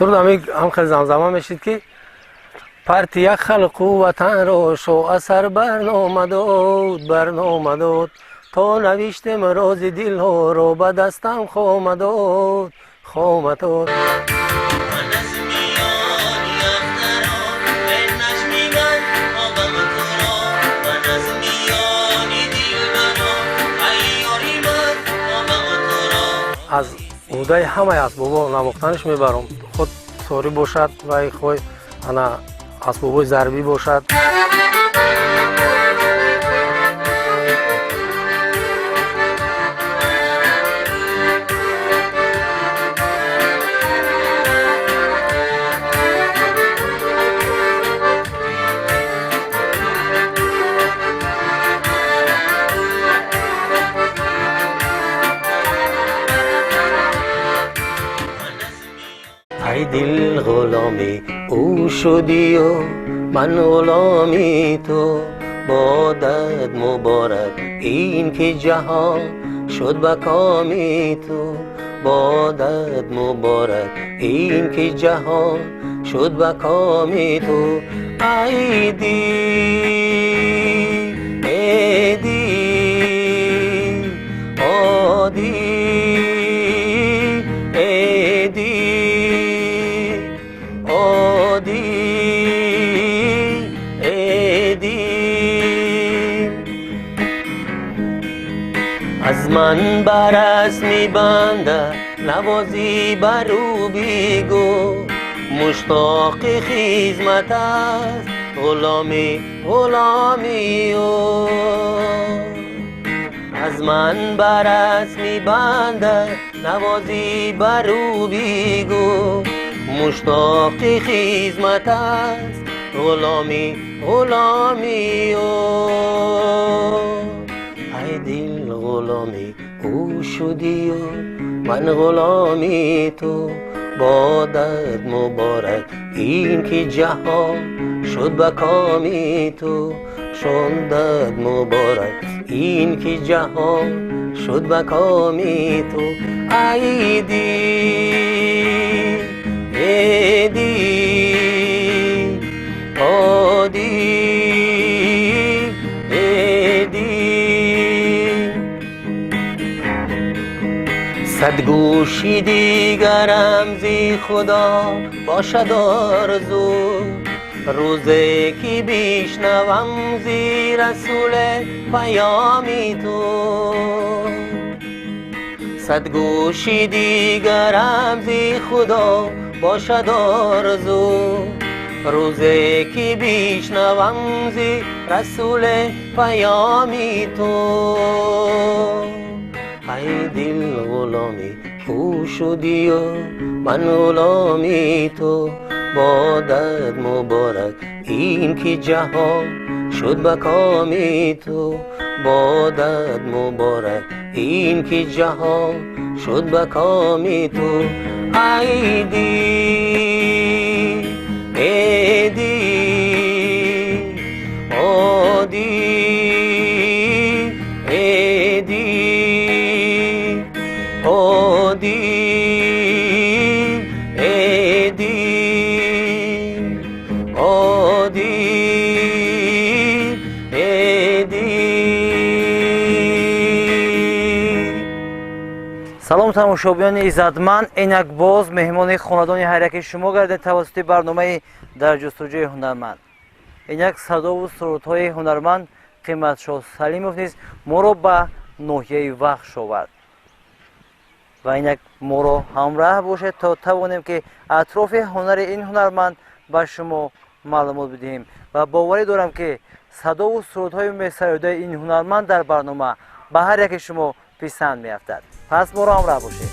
Суруд ҳам хеле замзама мешид, ки партия халқу ватанро шо асар барнома дод, барнома дод, то навиштем рози дилҳоро ба дастам хома дод, хома дод. Аз уҳдаи ҳамаи асбобҳо навохтанаш мебарам, худ сорӣ бошад вай хой ана асбобҳои зарбӣ бошад. Ай дил, ғуломи ӯ шудию ман ғуломи ту, бодат муборак ин ки ҷаҳон шуд ба коми ту, бодат муборак ин ки ҷаҳон шуд ба коми ту. Ай дил, эй дил, о дил, эй дил, о дил, эй дил. Аз ман ба расми банда навозӣ бар ӯ бигӯ, муштоқи хизмат аст ғуломи ғуломи ӯ. Аз ман ба расми банда навозӣ бар ӯ бигӯ, муштоқи хизмат аст ғуломи ғуломи ӯ. Ай дил, ғуломи ӯ шудию ман ғуломи ту, бодат муборак ин ки ҷаҳон шуд ба коми ту, шундат муборак ин ки ҷаҳон шуд ба коми ту. Ай дил, эй дил, о дил, эй дил. Сад гӯши дигарам зи худо бошад орзу, рӯзе ки бишнавам зи расуле паёми ту. Сад гӯши дигарам зи худо бошад орзу, рӯзе ки бишнавам зи расуле паёми ту. Ай дил, ғуломи ӯ шудию ман ғуломи ту, бодат муборак ин ки ҷаҳон шуд ба коми ту, бодат муборак ин ки ҷаҳон шуд ба коми ту. Ай дил, эй дил, о дил, эй дил, о дил, эй дил, о дил, эй дил. Салом, тамошобинони иззатманд, инак боз меҳмони хонадони ҳар яки шумо гардед тавассути барномаи «Дар ҷустуҷӯи ҳунарманд». Инак садову сурудҳои ҳунарманд Қиматшоҳ Салимов низ моро ба ноҳияи Вахш овард ва инак моро ҳамроҳ бошед, то тавонем ки атрофи ҳунари ин ҳунарманд ба шумо маълумот бидиҳем ва боварӣ дорам, ки садову сурудҳои месароидаи ин ҳунарманд дар барнома ба ҳар яки шумо писанд меафтад. Пас моро ҳамроҳ бошед.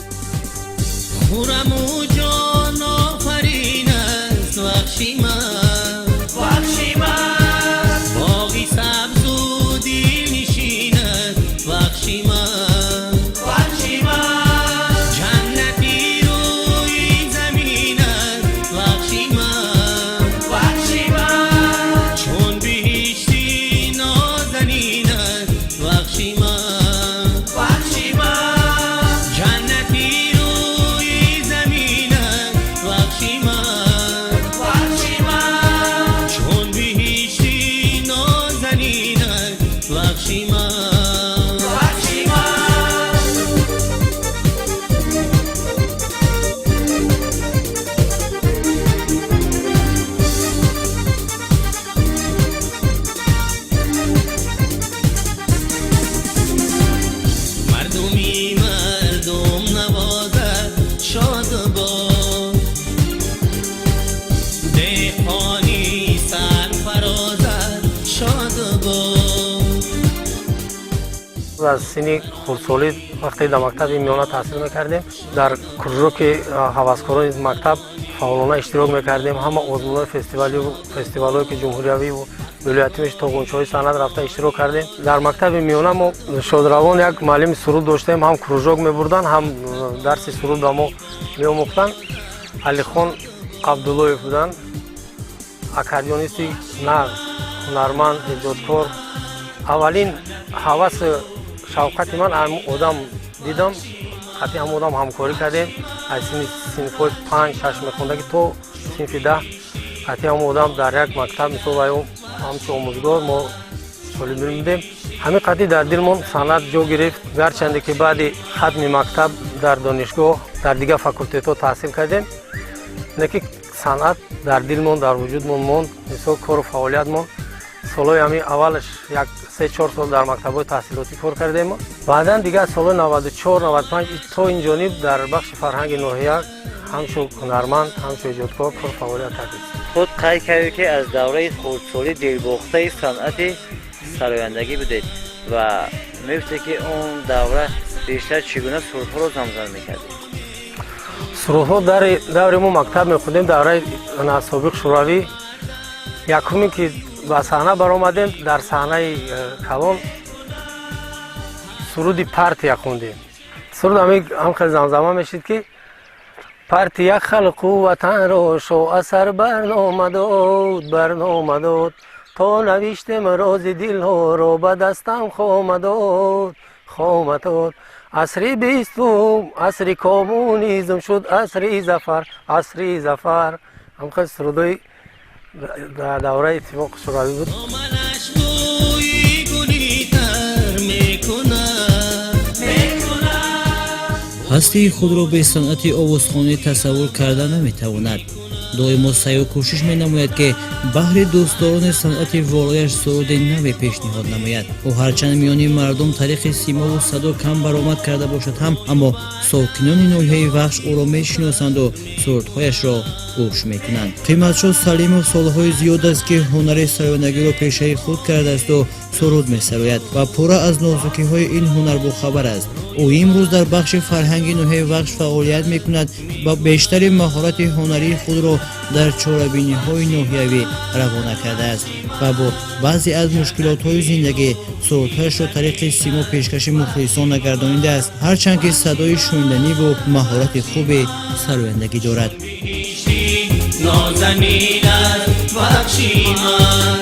Хураму ҷон офарин аст Вахши ман, Вахши ман, боғи сабзу дилнишин аст Вахши ман, Вахши ман, ҷаннати рӯи замин аст Вахши ман, Вахши ман, чун биҳишти нозанин аст Вахши ман, Вахши ман, ҷаннати рӯи замин аст Вахши ман. Мардуми мардум навозад шод бод, деҳқони сарфарозад шод бод. Аз синни хурдсолӣ, вақте дар мактаби миёна таҳсил мекардем, дар кружоки ҳаваскорони мактаб фаъолона иштирок мекардем. Ҳама озмунҳои фестивалҳое ки ҷумҳуриявиву вилоятӣ мешуд, то ғунчаҳои санъат рафта иштирок кардем. Дар мактаби миёна мо шодравон як муаллими суруд доштем, ҳам кружок мебурданд, ҳам дарси суруд ба мо меомӯхтанд. Алихон Абдуллоев буданд, аккордеонисти нағз, ҳунарманд, эҷодкор. Аввалин ҳавасу шавқати ман ҳам одам дидам, хати ҳам одам ҳамкорӣ кардем. Аз синни синфҳои 5-6 мехондагӣ то синфи 10 хати ҳам одам дар як мактаб, мисол, ва ҳамчун омӯзгор мо толибилм будем. Ҳамин қадри дар дилмон санъат ҷо гирифт. Гарчанде ки баъди хатми мактаб дар донишгоҳ, дар дигар факултетҳо таҳсил кардем, лекин санъат дар дилмон, дар вуҷудмон монд. Мисол, кору фаъолиятмон солҳои ҳамин аввалаш як 3-4 сол дар мактабҳои таҳсилотӣ кор кардем. Баъдан дигар солҳои 94, 95 то ин ҷониб дар бахши фарҳанги ноҳия ҳамчун ҳунарманд, ҳамчун эҷодкор кор фаъолият кардем. Худ қайд кардед, ки аз давраи хурдсолӣ дилбохтаи санъати сарояндагӣ будед ва мегуфтед, ки он давра бештар чӣ гуна сурудҳоро замзама мекардед? Сурудҳо даври мо мактаб мехондем, давраи собиқ Шӯравӣ, якуме ки ба саҳна баромадем, дар саҳнаи калон суруди партия хондем. Суруд ҳам хел замзама мешид, ки партия халқу ватанро шоҳ асар барнома дод, барнома дод, то навиштем рози дилҳоро ба дастам хома дод, хома дод. Асри бистум асри коммунизм шуд, асри зафар, асри зафар. Ҳамхел сурудҳои дар давраи Иттифоқи Шӯравӣ буд. Доманаш бӯи гули тар мекунад. Ҳастии худро бе санъати овозхонӣ тасаввур карда наметавонад. Доимо саъю кӯшиш менамояд, ки баҳри дӯстдорони санъати волояш суруди наве пешниҳод намояд. Ӯ ҳарчанд миёни мардум тариқи симову садо кам баромад карда бошад ҳам, аммо сокинони ноҳияи Вахш ӯро мешиносанду сурудҳояшро гӯш мекунанд. Қиматшоҳ Салимов солҳои зиёд аст, ки ҳунари сарояндагиро пешаи худ кардаасту суруд месарояд ва пурра аз нозукиҳои ин ҳунар бохабар аст. Ӯ имрӯз дар бахши фарҳанги ноҳияи Вахш фаъолият мекунад ва бештари маҳорати ҳунарии худро дар чорабиниҳои ноҳиявӣ равона кардааст ва бо баъзе аз мушкилотҳои зиндагӣ сурудҳояшро тариқи симо пешкаши мухлисон нагардонидааст, ҳарчанд ки садои шуниданиву маҳорати хуби сарояндагӣ дорад. Нозанин аст Вахши ман,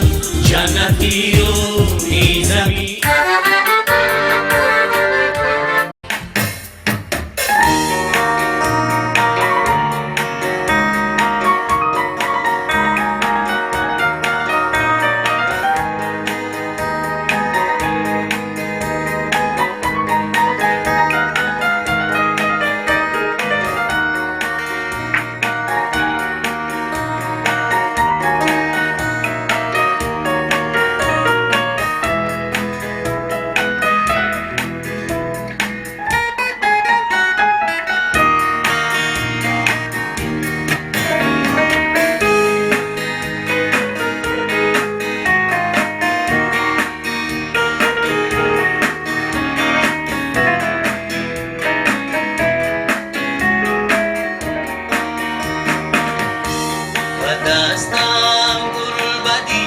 ҷаннати рӯи замин. Ба дастам гулбади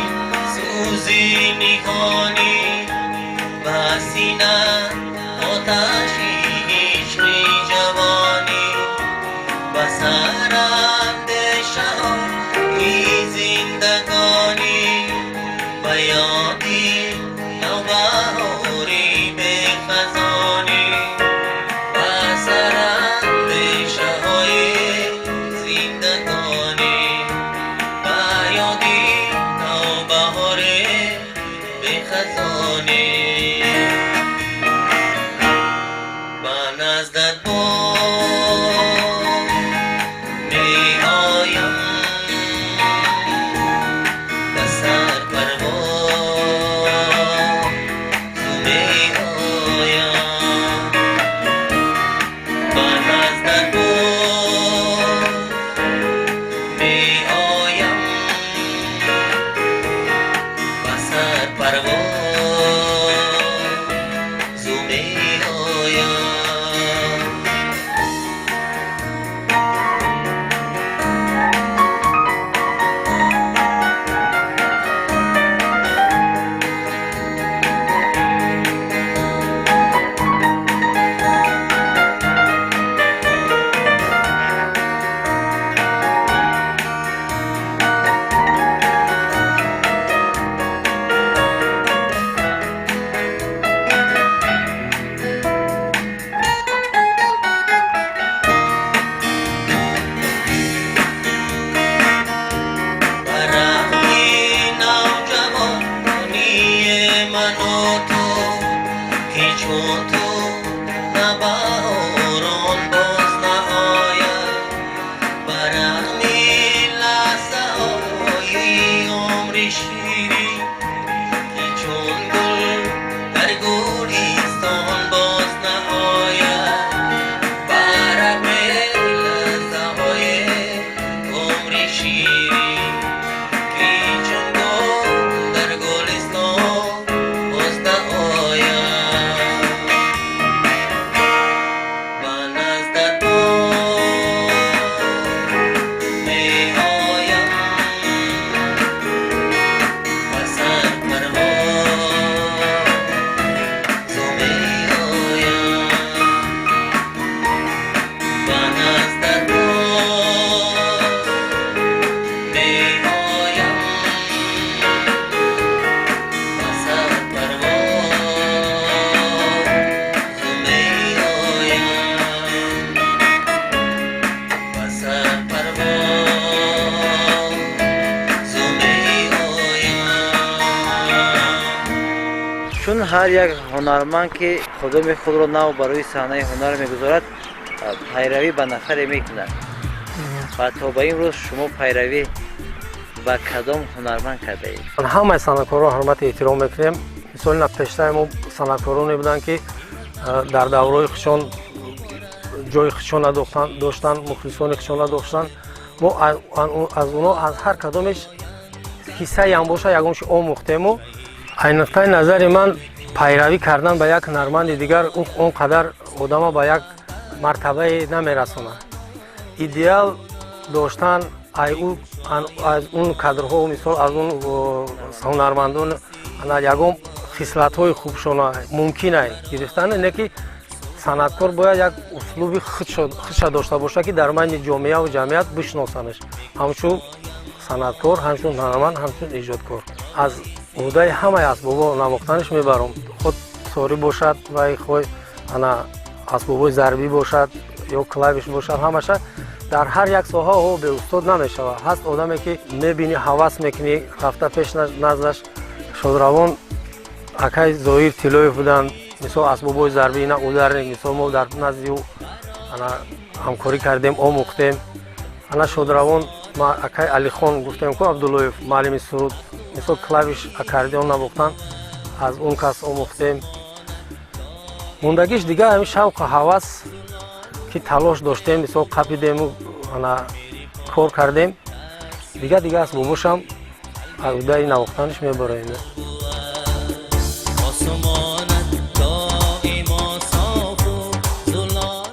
сӯзи ниҳонӣ, ба сина оташи ишқи ҷавонӣ, ба сар андешаҳои зиндагонӣ, ба ёди навбаҳори бехазонӣ, ба сар андешаҳои зиндагонӣ, ба ёди навбаҳори бехазонӣ. Ба наздат боз меоям, ба сар парвоз меоям. Баҳорон боз наояд, ба рағми лаҳзаҳои умри ширин, ки чун гул дар гулистон боз наояд, ба рағми лаҳзаҳои умри ширин, ки чун гул дар гулистон боз наояд. Ба наздат боз меоям, ба сар парвоз меоям, ба наздат боз меоям, ба сар парвоз меоям, ба сар парвоз меоям. Чун ҳар як ҳунарманд, ки қудуми худро нав барои саҳнаи ҳунар мегузорад, пайравӣ ба нафаре мекунад, ва то ба имрӯз шумо пайравӣ ба кадом ҳунарманд кардаед? Ҳамаи санъаткорро ҳурмати эҳтиром мекунем. Мисоли на пештаи мо санъаткороне буданд, ки дар давраҳои худшон ҷои худшона доштанд, мухлисони худшона доштанд. Мо аз онҳо, аз ҳар кадомеш ҳиссаям боша, ягон чи омӯхтему. Ай нуқтаи назари ман, пайравӣ кардан ба як ҳунарманди дигар он қадар одама ба як мартабае намерасонад. Идеал доштан ай аз он кадрҳо, мисол, аз он ҳунармандон ана ягон хислатҳои хубшона мумкин ай гирифтан, не ки санъаткор бояд як услуби худша дошта бошад, ки дар байни ҷомеаву ҷамъият бишносанаш ҳамчун санъаткор, ҳамчун ҳунарманд, ҳамчун эҷодкор. Аз уҳдаи ҳамаи асбобҳо навохтанаш мебаром, худ торӣ бошад вай, хой ана асбобҳои зарбӣ бошад ё клавиш бошад, ҳамаша. Дар ҳар як соҳа ҳо беустод намешавад. Ҳаст одаме, ки мебинӣ, ҳавас мекунӣ, рафта пеш наздаш. Шодравон акай Зоир Тиллоев буданд, мисол, асбобҳои зарбӣ, ина ударник, мисол, мо дар назди ӯ ана ҳамкорӣ кардем, омӯхтем. Ана шодравон акай Алихон, гуфтем ку, Абдуллоев, муаллими суруд, мисол, клавиш, аккордеон навохтан аз он кас омӯхтем. Мондагиш дигар ҳамин шавқу ҳавас, ки талош доштем, мисол, қапидему ана кор кардем. Дигар асбобошам аз уҳдаи навохтанаш мебароем. Осмонат доимо софу зулол.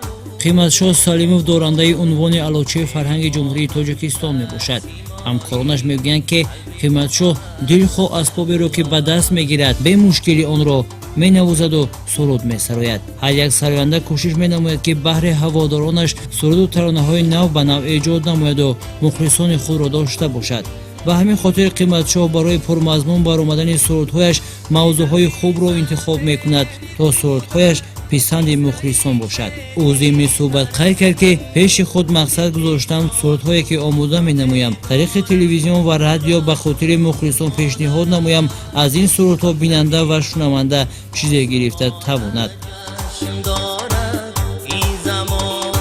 Қиматшоҳ Салимов дорандаи унвони Аълочии фарҳанги Ҷумҳурии Тоҷикистон мебошад. Ҳамкоронаш мегӯянд, ки Қиматшоҳ дилхоҳ асбоберо, ки ба даст мегирад, бемушкилӣ онро менавозаду суруд месарояд. Ҳар як сароянда кӯшиш менамояд, ки баҳри ҳаводоронаш суруду таронаҳои нав ба нав эҷод намояду мухлисони худро дошта бошад. Ба ҳамин хотир Қиматшоҳ барои пурмазмун баромадани сурудҳояш мавзӯъҳои хубро интихоб мекунад, то сурудҳояш писанди мухлисон бошад. Ӯ зимни суҳбат қайд кард, ки пеши худ мақсад гузоштам, сурудҳое ки омода менамоям, тариқи телевизион ва радио ба хотири мухлисон пешниҳод намоям, аз ин сурудҳо бинанда ва шунаванда чизе гирифта тавонад. Ҷашн дорад ин замон,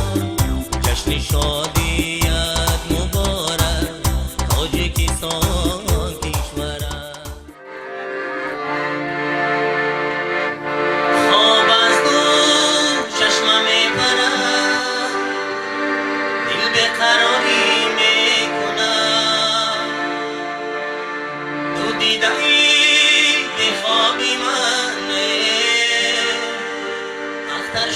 ҷашни шодият муборак, Тоҷикистон кишварам. Хоб аз ду чашма мепарад, дил беқарорӣ мекунад, ду дидаи бехоби ман ахтар.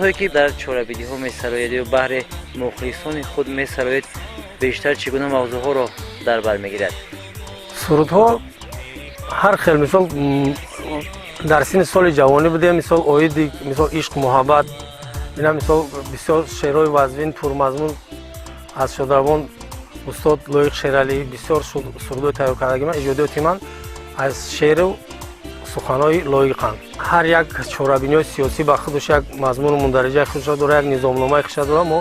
Сурудҳое, ки дар чорабиниҳо месароед ё баҳри мухлисони худ месароед, бештар чӣ гуна мавзӯъҳоро дар бар мегирад? Сурудҳо ҳар хел. Мисол, дар синни соли ҷавонӣ будем, мисол, оиди, мисол, ишқ, муҳаббат, ина, мисол, бисёр шеърҳои вазвин, пурмазмун аз шодравон устод Лоиқ Шералӣ бисёр сурудҳои тайёр кардагӣ ман, эҷодиёти ман аз шеъру суханҳои лоиқанд. Ҳар як чорабиниҳои сиёсӣ ба худаш як мазмуну мундариҷаи худашро дорад, як низомномаи худашро дорад. Мо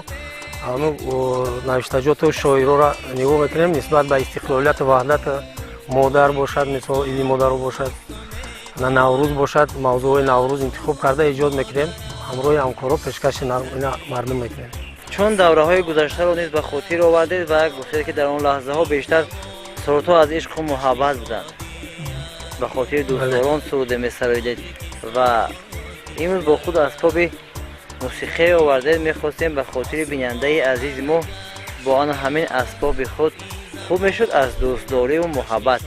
навиштаҷоту шоироро нигоҳ мекунем, нисбат ба истиқлолияту ваҳдат, модар бошад, мисол, иди модаро бошад, Наврӯз бошад, мавзӯъҳои Наврӯз интихоб карда эҷод мекунем, ҳамроҳи ҳамкоро пешкаши мардум мекунем. Чун давраҳои гузаштаро низ ба хотир овардед ва гуфтед, ки дар он лаҳзаҳо бештар сурудҳо аз ишқу муҳаббат буданд, ба хотири дӯстдорон суруде месароидед ва имрӯз бо худ асбоби мусиқие овардед, мехостем ба хотири бинандаи азизи мо бо ан ҳамин асбоби худ, хуб мешуд, аз дӯстдориву муҳаббат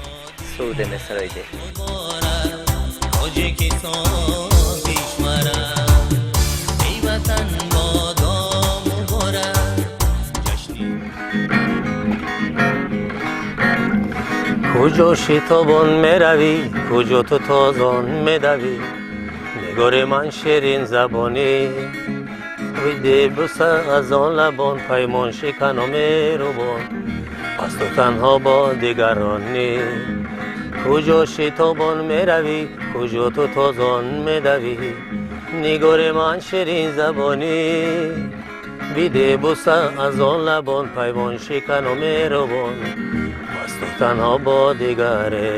суруде месароидед. Тоҷикистон кишварам, эй ватан, бодо муборак ҷашни. Куҷо шитобон меравӣ, куҷо ту тозон медавӣ, нигори ман ширин забонӣ? Бибуса аз он лабон, паймон шикану мерубон, пас ту танҳо бо дигаронӣ. Куҷо шитобон меравӣ, куҷо ту тозон медавӣ, нигори ман ширин забонӣ? Биде буса аз он лабон, паймон шикану мерубон, пас ту танҳо бо дигаре.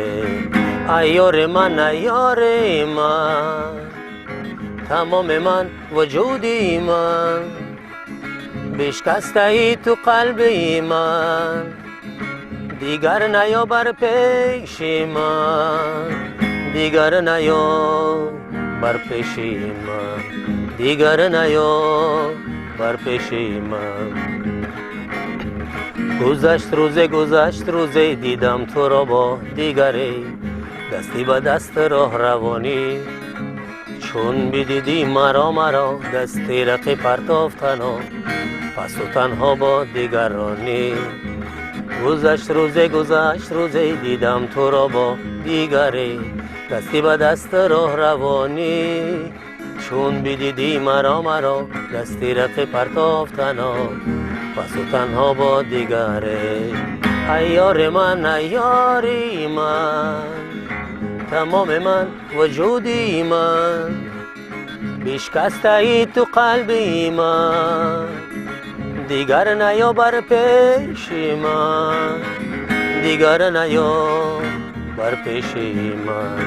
Ай ёри ман, ай ёри ман, тамоми ман, вуҷуди ман, бишкастаи ту қалби ман, дигар наё бар пеши ман, дигар наё бар пеши ман, дигар наё бар пеши ман. Гузашт рӯзе, гузашт рӯзе, дидам туро бо дигаре, дасти ба даст роҳ равонӣ. Чун бидидӣ маро, маро дасти рақиб партофтано, пас ту танҳо бо дигаронӣ. Гузашт рӯзе, гузашт рӯзе, дидам туро бо дигаре, дасти ба даст роҳ равонӣ. Чун бидидӣ маро, маро дасти рақиб партофтано, пас ту танҳо бо дигаре. Ай ёри ман, ай ёри ман, тамоми ман, вуҷуди ман, бишкастаи ту қалби ман, дигар наё бар пеши ман, дигар наё бар пеши ман,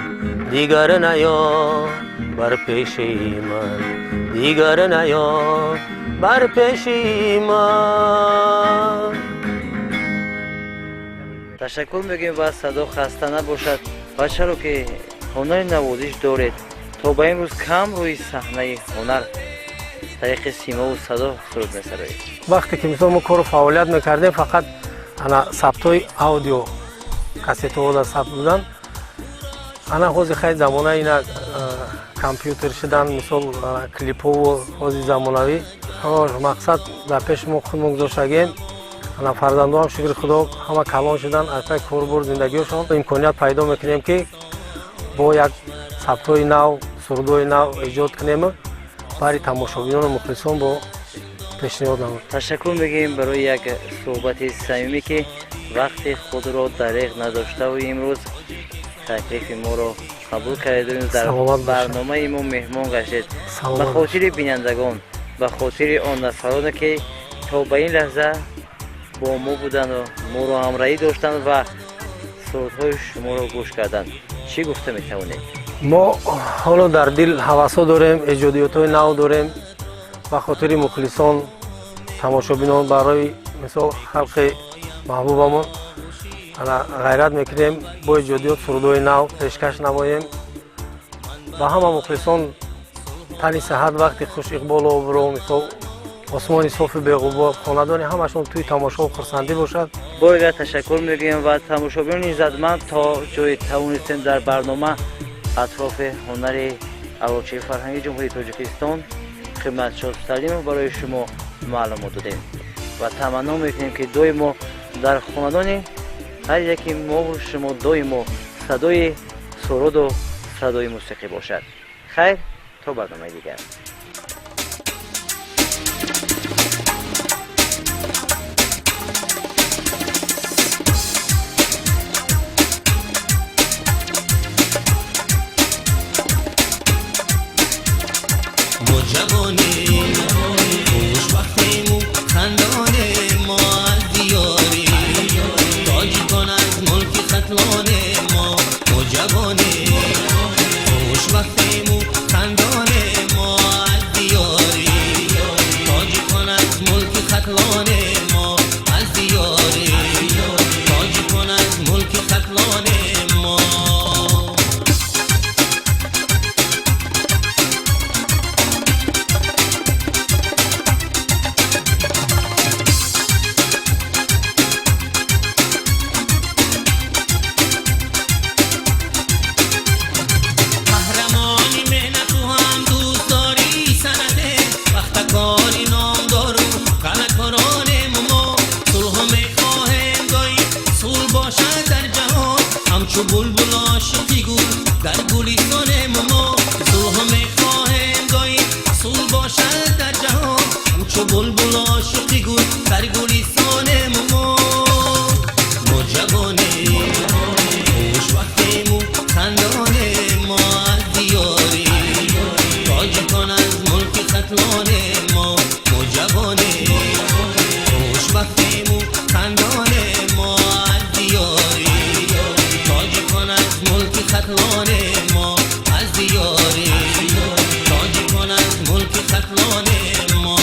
дигар наё бар пеши ман, дигар наё бар пеши ман. Ташаккур мегӯем ва садо хаста набошад. Ва чаро ки ҳунари навозиш доред, то ба имрӯз кам рӯи саҳнаи ҳунар тариқи симову садо суруд месароед? Вақте ки, мисол, мо кору фаъолият мекардем, фақат ана сабтҳои аудио кассетаҳо дар сабт буданд. Ана ҳозир хай замона ина компютер шудан, мисол, клипову ҳози замонавӣ. Мақсад дар пеши мо худмо гузоштагем. Ана фарзандоам, шукри Худо, ҳама калон шудан, аз пай корбор зиндагиҳошон имконият пайдо мекунем, ки бо як сабтҳои нав, сурудҳои нав эҷод кунему барои тамошобинону мухлисон бо пешниҳод намоем. Ташаккур мегӯем барои як суҳбати самимӣ, ки вақти худро дареғ надоштаву имрӯз таклифи моро қабул кардеду дар Саломат бошед. барномаи мо меҳмон гаштед. Ба Саломат. хотири бинандагон, ба хотири он нафароне, ки то ба ин лаҳза бо мо буданду моро ҳамроҳӣ доштанд ва сурудҳои шуморо гӯш карданд, чӣ гуфта метавонед? Мо ҳоло дар дил ҳавасҳо дорем, эҷодиётҳои нав дорем. Ба хотири мухлисон, тамошобинон, барои, мисол, халқи маҳбубамон ана ғайрат мекунем, бо эҷодиёт сурудҳои нав пешкаш намоем. Ба ҳама мухлисон тани саҳат, вақти хуш, иқболу обрӯ, мисол, осмони софи беғубор, хонадони ҳамашон тӯи тамошову хурсандӣ бошад. Бори дигар ташаккур мегӯем ва тамошобинони иззатманд, то ҷое тавонистем дар барнома атрофи ҳунари Аълочии фарҳанги Ҷумҳурии Тоҷикистон. Қиматшоҳ Салимов барои шумо маълумот додем ва таманно мекунем, ки доимо дар хонадони ҳар яки мову шумо доимо садои суруду садои мусиқӣ бошад. Хайр, то барномаи дигар. Мо ҷавонем, хушбахтему хандонем, мо аз диёри тоҷикон, аз мулки Хатлонем. Мо ҷавонем, хушбахтему хандонем, мо аз диёри тоҷикон, аз мулки Хатлонем. Мо аз диёри тоҷикон, аз мулки Хатлонем мо. Қаҳрамони меҳнату ҳам дӯстдори санъате, пахтакори номдору қалакоронему мо. Сулҳу мехоҳем, доим сулҳ бошад дар ҷаҳон, ҳамчу булбул ошиқи гул дар гулистонему мо. Сулҳу мехоҳем, доим сулҳ бошад дар ҷаҳон, ҳамчу булбул ошиқи гул дар гулистонему мо. Мо ҷавонем, хушбахтему хандонем, мо аз диёри тоҷикон, аз мулки Хатлонем. Мо ҷавонем, хушбахтему хандонем, мо аз диёри тоҷикон, аз мулки Хатлонем. Мо аз диёри тоҷикон, аз мулки Хатлонем мо.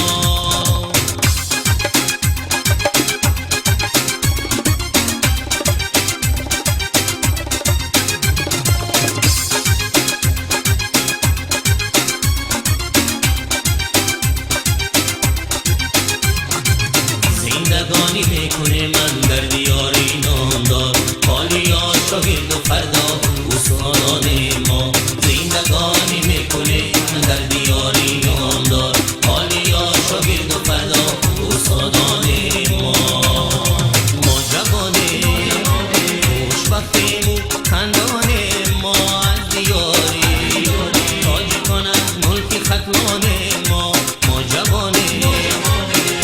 Зиндагонӣ мекунем ман дар диёри номдор, ҳолиё шогирду фардо устодони мо. Зиндагонӣ мекунем дар диёри номдор, ҳолиё шогирду фардо устодони мо. Мо ҷавонем, хушбахтему хандонем, мо аз диёри тоҷикон, аз мулки Хатлонем. Мо ҷавонем,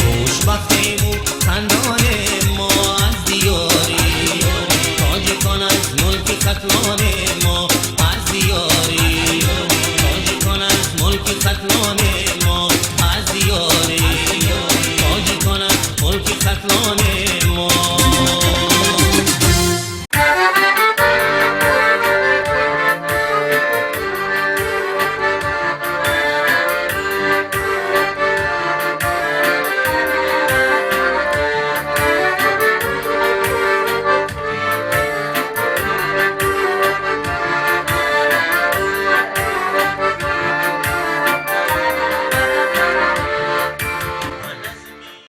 хушбахтему хандонем, мо аз диёри тоҷикон, аз мулки Хатлонем.